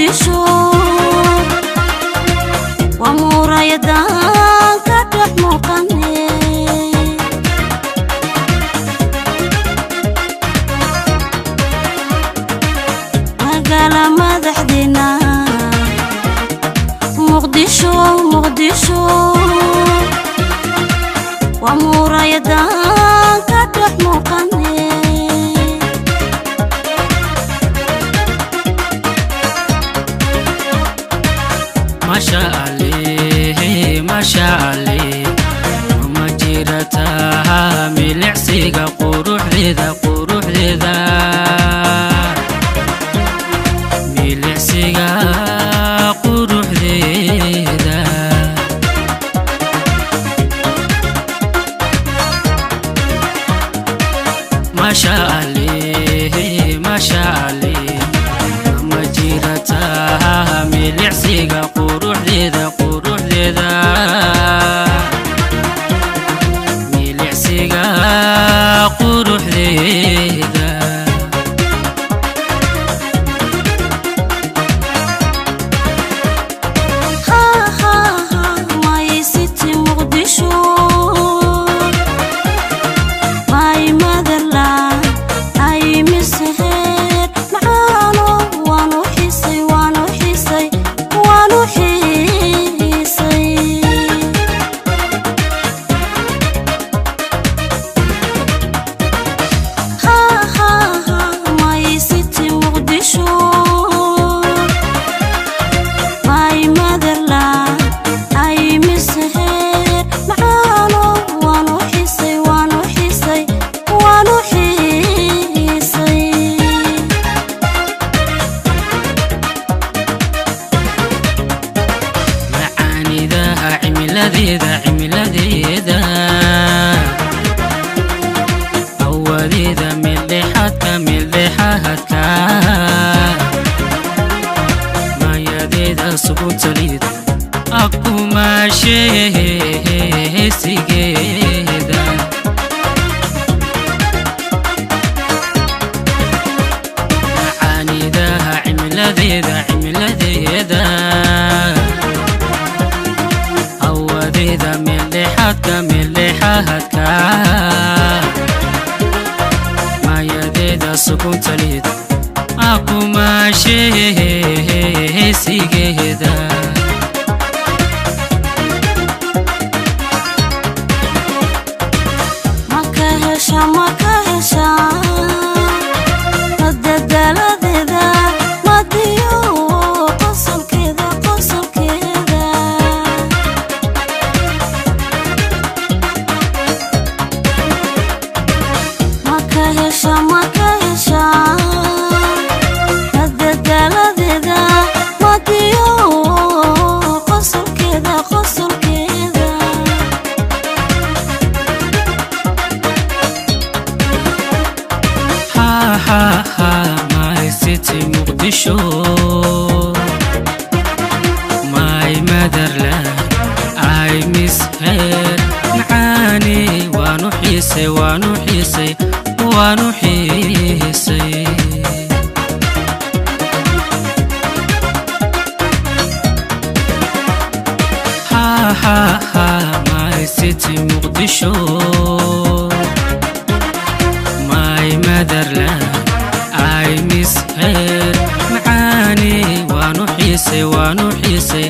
Muqdisho waa muraayadaan ka dhex muuqane. Magaala madaxdeena Muqdisho, Muqdisho waa muraayadaan ka dhex muuqane. Masha Allah, Masha Allah, ma jirataa milicsiga quruxdeeda, quruxdeeda, milicsiga quruxdeeda. Masha Allah, Masha Allah, ma jirataa milicsiga quruxdeeda, quruxdeeda, milicsiga quruxdeeda. Ha ha ha, my city Muqdisho, my motherland, I miss her. Macaano waanu xiisay, waanu xiisay, waanu xiisay. Ha ha ha, my city Muqdisho, my motherland, I miss her. Macaano waanu xiisay, waanu xiisay, waanu xiisay. Macaanidaha cimiladeeda, cimiladeeda, hawadeeda meeldhexaadka, meeldhexaadka, mayadeeda suguntalida akumaasheesigeeda. Macaanidaha cimiladeeda, cimiladeeda, hawadeeda meeldhexaadka, meeldhexaadka, mayadeeda suguntalida akumaasheesigeeda. Maka hesha, maka hesha madadaaladeeda, madiyo qosolkeeda, qosolkeeda. Maka hesha, maka hesha madadaaladeeda, madiyo qosolkeeda, qosolkeeda. Ha ha ha, my city Muqdisho, my motherland, I miss her. Macaani waanu xiisay, waanu xiisay, waanu xiisay. Ha ha ha, my city Muqdisho, my motherland, I miss her. Macaani waanu xiisay, waanu xiisay,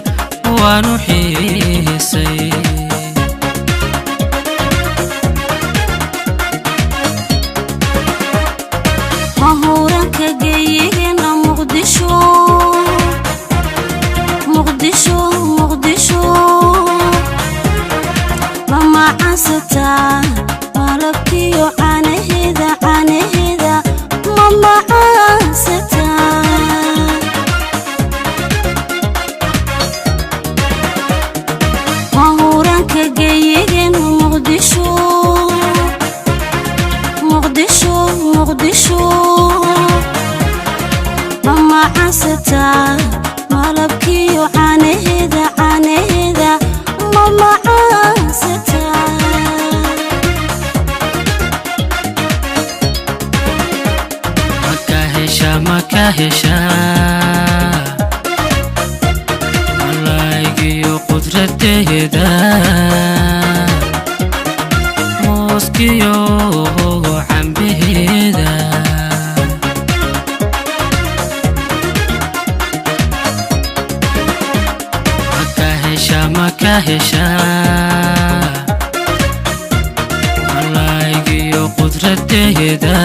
waanu xiisay. Mahuranka geeyigeena Muqdisho, Muqdisho, Muqdisho, mamacansataa malabkiyo caanaheeda, caanaheeda, mamacansataa. Mahuranka geeyigeena Muqdisho, Muqdisho, Muqdisho, mamacansataa malabkiyo caanaheeda, caanaheeda, mamacansataa. Maka hesha, maka hesha. qudradeeda, mooskiyo cambaheeda. Maka hesha, maka hesha malaygiyo qudradeeda?